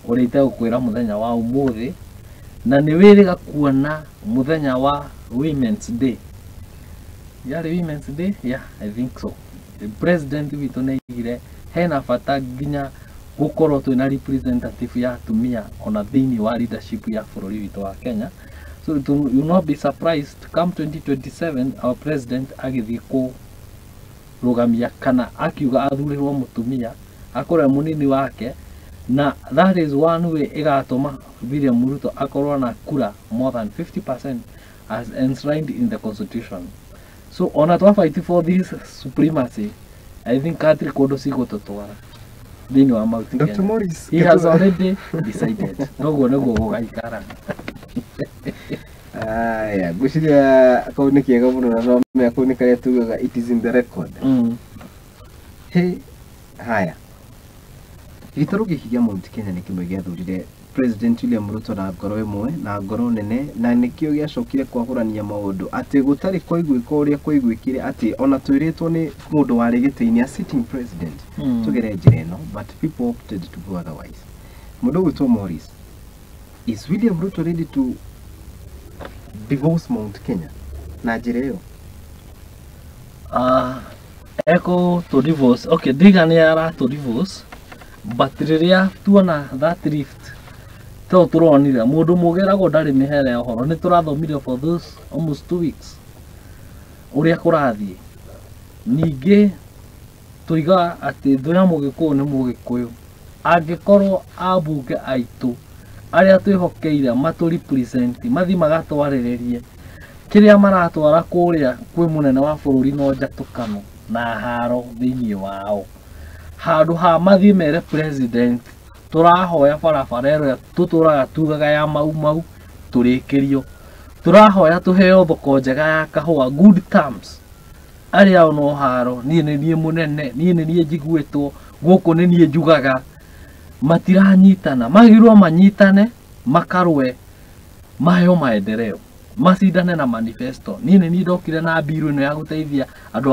Ũrĩa itegũkwĩra mũthenya wa ũmũthĩ, na nĩ wĩrĩga kuona mũthenya wa Women's Day. Yarĩ Women's Day? Yeah, I think so. President witũ nĩ aigire hena bata nginya gũkorwo twĩna representative ya atumia ona thĩinĩ wa leadership ya bũrũri witũ wa Kenya. So it will not be surprised come 2027 our president agĩthiĩ kũrũgamia kana akiuga athurĩrwo mũtumia akorwo e mũnini wake, na that is one way ĩgatũma William Ruto akorwo na kura more than 50% as enshrined in the constitution. So ona twa fight for this supremacy, I think hatirĩ kũndũ cigũtũtwara thĩinĩ wa Mount Dr. Kenya. Morris, He has already decided. Noguo nĩguo gũgaikara. Aya, ngwĩciria kau nĩ kĩega mũno na nomenya kau nĩ karĩa tugaga it is in the record. He haya, gĩtarũ gĩkĩ kĩa Mount Kenya nĩ kĩmwe gĩathurire President William Ruto na ngoro ĩmwe na ngoro nene, na nĩkĩo gĩacokire kwahũrania maũndũ atĩ gũtarĩ kwaiguĩka ũrĩa kwaiguĩkire, atĩ ona twĩrĩtwo nĩ mũndũ warĩ gĩtĩ-inĩ, a sitting president, tũgere njĩra ĩno, but people opted to go otherwise. Mũndũ ũgwĩtwo Morris, is William Ruto ready to divorce Mount Kenya na njĩra ĩyo? Eko to divorce, okay, ndiga nĩ ara to divorce, but rĩrĩa tuona that rift to tũronire mũndũ mũgeragwo ndarĩ mĩhere ya ũhoro, nĩ tũrathomire for those almost 2 weeks ũrĩa kũrathiĩ. Ningĩ tuigaga atĩ thũ ya mũgĩkũyũ nĩ mũgĩkũyũ. Angĩkorwo ambunge aitũ arĩa twĩhokeire matũ represent mathiĩ magatwarĩrĩrie kĩrĩa maratwara kũrĩa kwĩ mũnene wa bũrũri no njatũkano na haro thĩinĩ wao, handũ ha mathiĩ mere president tũrahoya barabara ĩrĩa tũtũraga tugaga ya Mau Mau tũrĩkĩrio, tũrahoya tũheo thoko njega ya kahũa, good terms, arĩa no haro, niĩ nĩ niĩ mũnene, niĩ nĩ niĩ njiguĩtwo gũkũ, nĩ niĩ njugaga, matiranyitana. Magĩrĩirwo manyitane, makarũe maheo maendeleo, macindane na manifesto. Niĩ nĩ niĩ ndokire na mbiru ĩno ya gũteithia andũ.